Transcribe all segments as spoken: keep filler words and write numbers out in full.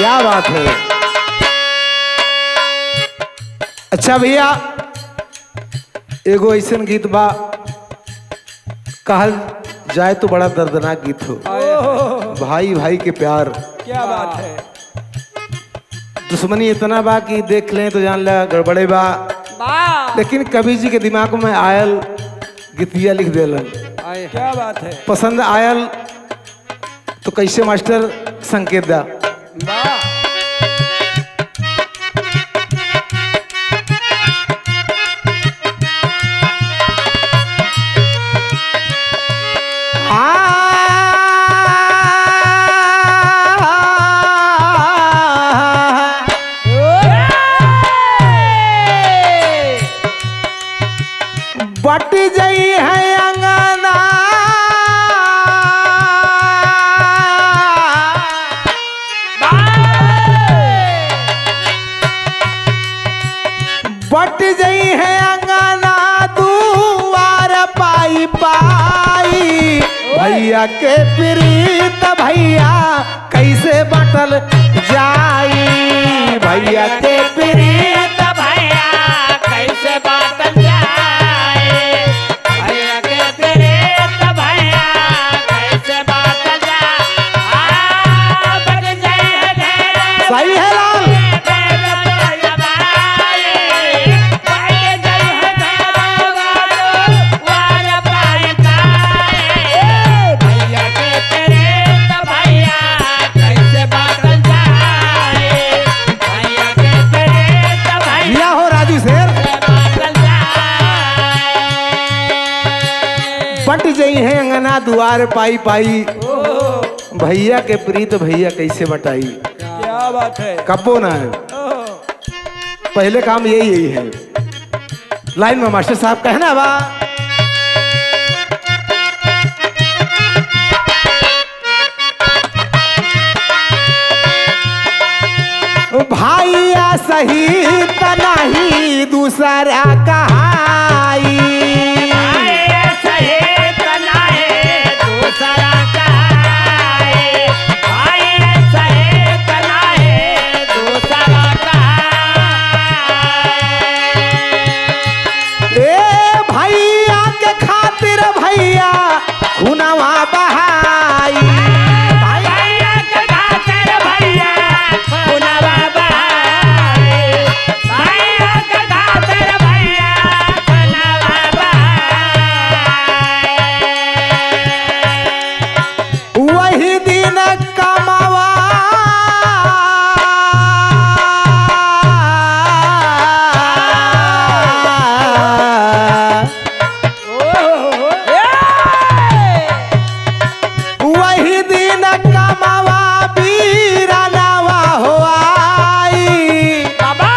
क्या बात है। अच्छा भैया, एगो ऐसन गीत बा, कहल जाए तो बड़ा दर्दनाक गीत हो। आए, आए। भाई भाई के प्यार। क्या बात है। दुश्मनी इतना बा कि देख लें तो जान ला गड़बड़े बा। बा। लेकिन कवि जी के दिमाग में आयल, गीतिया लिख देलन। आए, क्या बात है। पसंद आयल तो कैसे मास्टर संकेत दा। वाह। बट जई है अंगना। बट जई है अंगना दुआर पाई पाई। भैया के प्रीत भैया कैसे बाटल जाई। भैया के प्रीत भैया कैसे बाटल जाई। भैया के प्रीत भैया कैसे बाटल जाई। आ, बट जई है भैया सही है लाल। जिया हो राजू शेर। बट जई है अंगना दुआर पाई पाई। भैया के प्रीत भैया कैसे बटाई। क्या बात है। कब्बो ना है। पहले काम यही, यही है। लाइन में मास्टर साहब कहना बा। भैया सहित नहीं दूसरा कहाई। भैया सहित नहीं दूसरा कहाई। भैया सहित नहीं दूसरा कहाई। ए भैया के खातिर भैया खुनवा बहाई। भैया के खातिर भैया खुनवा बहाई। भैया के खातिर भैया खुनवा बहाई। वही दिन कमवा। वही दिन कमवा बीरनवा हो आई। बाबा।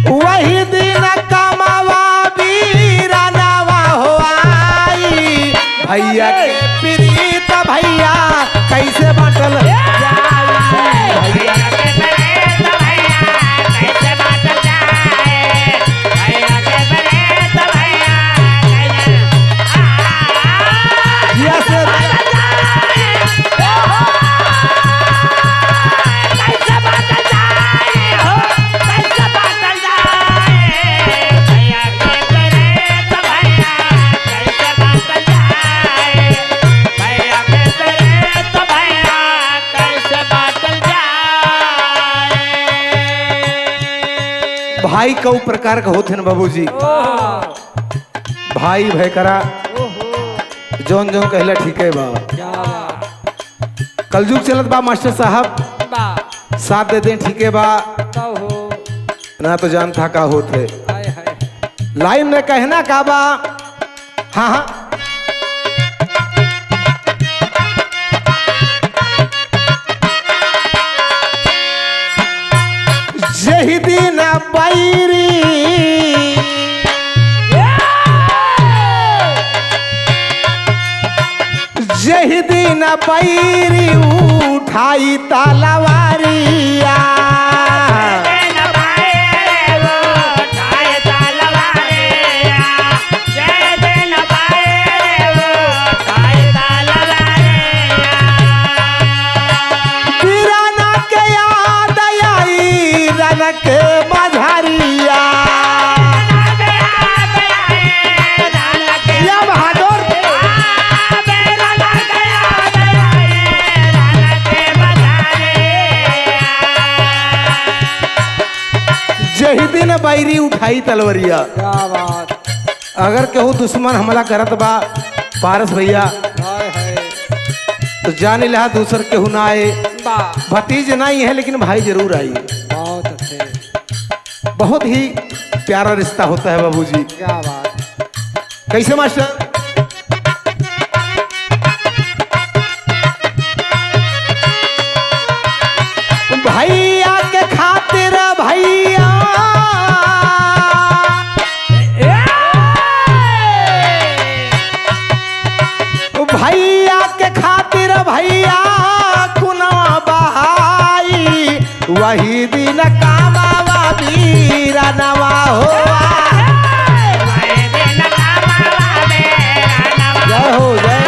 वही दिन कमवा बीरनवा हो आई। भैया के प्रीत भैया कैसे बाटल जाई। भैया के प्रीत भैया कैसे बाटल जाई। भैया के प्रीत भैया कैसे, आ, आ, आ, yes sir। कैसे बाटल जाई हो, कैसे बाटल जाई। भैया के प्रीत भैया कैसे बाटल जाई। भैया के प्रीत भैया कैसे बाटल जाई। भाई कउ प्रकार का होत है ना बाबूजी। ओह। भाई भयकरा ओहो। जौन जौन कहला ठीके बा। क्या बात। कलजुग चलत बा मास्टर साहब। बा। साथ दे दें ठीके बा। तब हो। ना तो जान था का होत है। हाय, हाय। लाइन में कहना का बा। हाँ, हाँ। जेहि दिन बैरी, जेहि दिन बैरी उठाई तलवारिया। मझरिया। या बहादुर। जही दिन बैरी उठाई तलवरिया। क्या बात। अगर केहू दुश्मन हमला करत बा, पारस भैया, हाय, हाय। तो जान लिहा दूसर केहू ना आए। वाह। भतीज नाहीं है लेकिन भाई जरूर आई। बहुत अच्छे। बहुत ही प्यारा रिश्ता होता है बाबूजी। क्या बात। कैसे मास्टर? भैया के खातिर भैया, भैया के खातिर भैया खुनवा बहाई, वही दिन कामावा बीरनवा हो। जय हो, जय हो।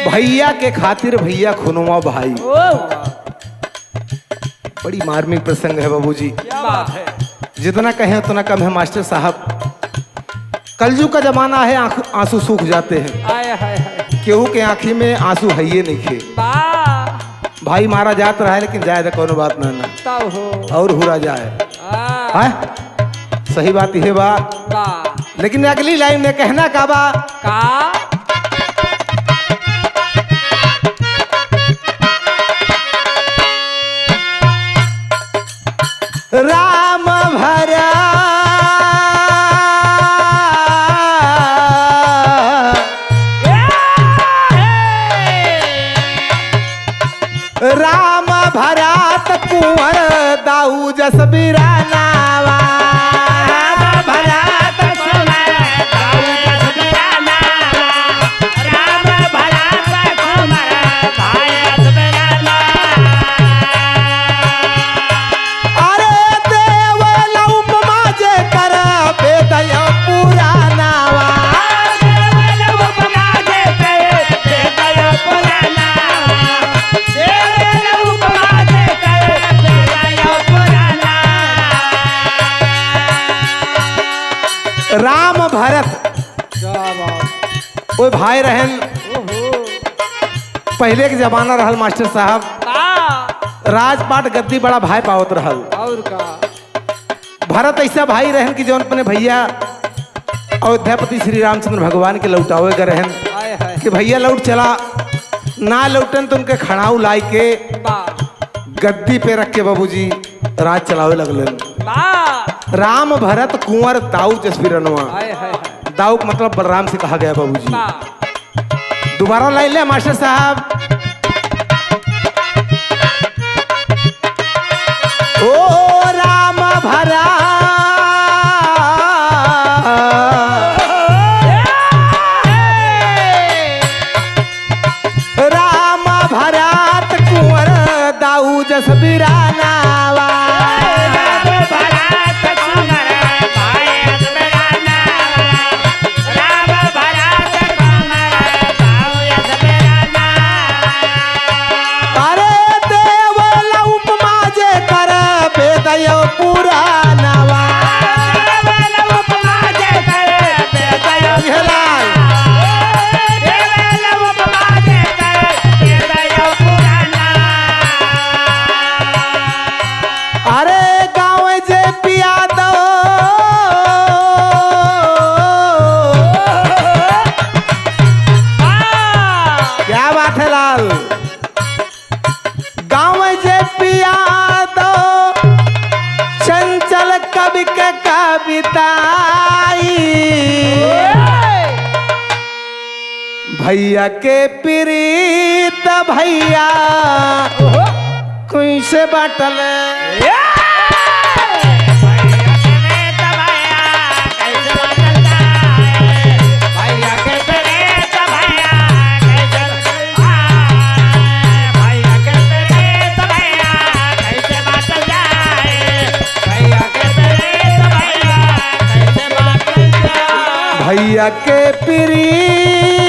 भैया के खातिर भैया खुनवा भाई। ओ। बड़ी मार्मिक प्रसंग है बाबूजी। क्या बात है। जितना कहें उतना कम है मास्टर साहब। कलजुग का जमाना है, आंख-, आंसू सूख जाते हैं। आय हाय हाय। केहू के आंखी में आंसू है ये नहीं खे। बा। भाई मारा जात रहा है, लेकिन जाए तो कोनो बात ना, ना। तब हो। और हुरा जाए। आ। हैं? सही बात ये बा। बा। लेकिन अगली लाइन में कहना का बा? का? राम भरा राम भरत कुंवर दाऊ जस बिरानावा। राम भरत कुंवर दाऊ जस बिरानावा। राम भरत कुंवर दाऊ जस बिरानावा। अरे देवल उपमा जे कर वेद पुरानावा। राम भरत। क्या बात। ओए भाई रहन। ओहो। पहले के जमाना रहल मास्टर साहब। का? राजपाट गद्दी बड़ा भाई पावत रहल। और का? भरत ऐसा भाई रहन कि जौन अपने भैया अयोध्यापति श्री रामचंद्र भगवान के लौटावे गए रहन हाय, हाय। कि भैया लौट चला, ना लौटन तो उनके खड़ाऊ लाई के बा। गद्दी पे रख के बाबूजी राज चलावे लगलन। बा। राम भरत कुंवर दाऊ जस बिरनवा। हाय, हाय, हाय। दाऊ का मतलब बलराम से कहा गया बाबूजी। बा। दोबारा लाइन ले मास्टर साहब। ओ राम भरा राम भरत कुंवर दाऊ जस बिरानावा। राम भरत कुंवर दाऊ जस बिरानावा। राम भरत कुंवर दाऊ जस बिरानावा। अरे देवल उपमा जे कर वेद पुरानावा। हे लाल। अरे गाँव जे पिया दो। क्या बात है लाल। गाँव जे पिया दो चंचल कवि के कविताई। भैया के प्रीत भैया कैसे बाटल। भैया के प्रीत भैया कैसे बाटल। भैया के प्रीत